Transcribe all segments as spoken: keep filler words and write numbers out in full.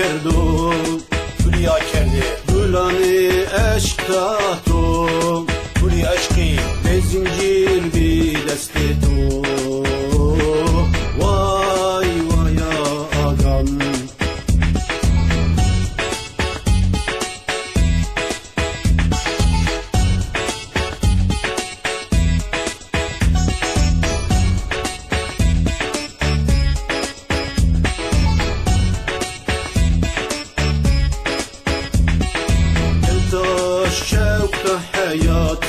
kerdo. Gulî akerdê. Gulanê eşq ta to. Gulî eşqî. Bê zincîr bî destê to. Way waya agam. Kewta şewqta heyat.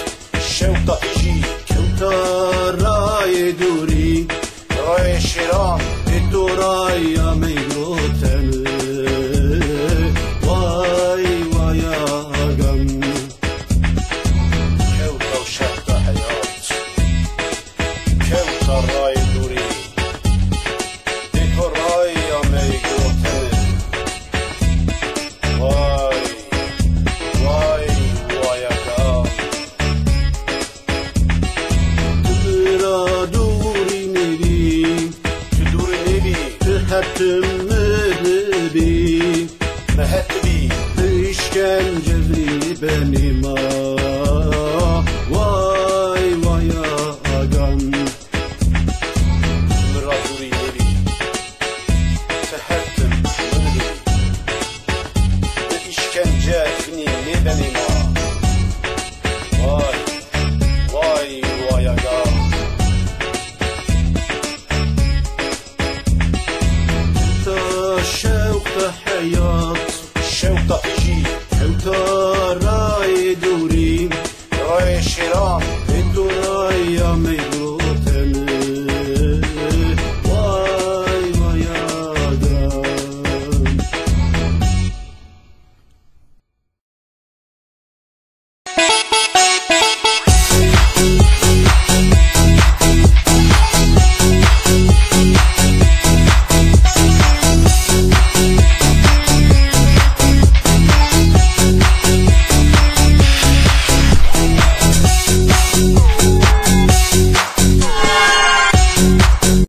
Şewqta tijî. Kewta rayê dûrî. Rayê şêran. Ê to ray amey